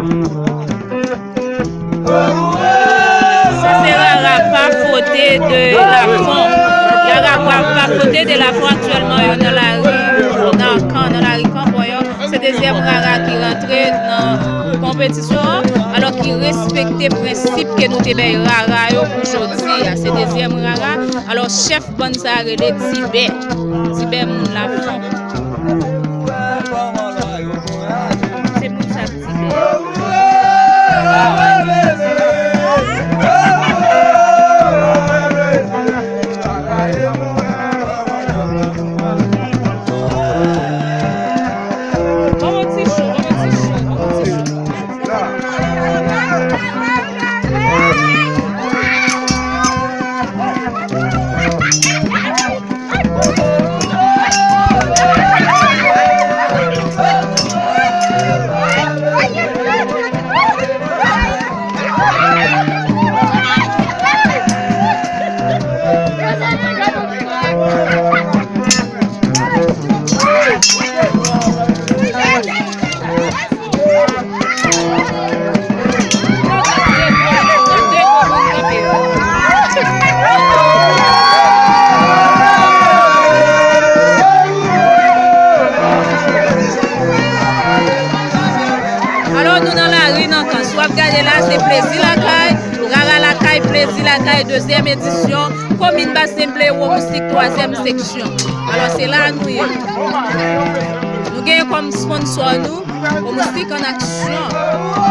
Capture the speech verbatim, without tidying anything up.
Sa se Rara Pafote de Lafon. Rara Pafote de Lafon aktyèlman yo nan lari, nan kan, nan lari Kanpòyò. Se dezyèm Rara ki rantre nan konpetisyon an, alò ki respekte prensip ke nou te bay Rara yo pou jodi a. Se dezyèm Rara, alò chèf bann sa a rele Tibè. Tibè moun Lafon. Se moun sa Tibè. Alò, nou nan lari nan kan. Si w ap gade la, se Plezi Lakay, Rara Lakay, Plezi Lakay, dezyèm edisyon, komin Basen Ble, Wo Moustik, twazyèm seksyon. Alò, se la nou ye. Nou gen kòm sponsò nou, Wo Moustik an aksyon.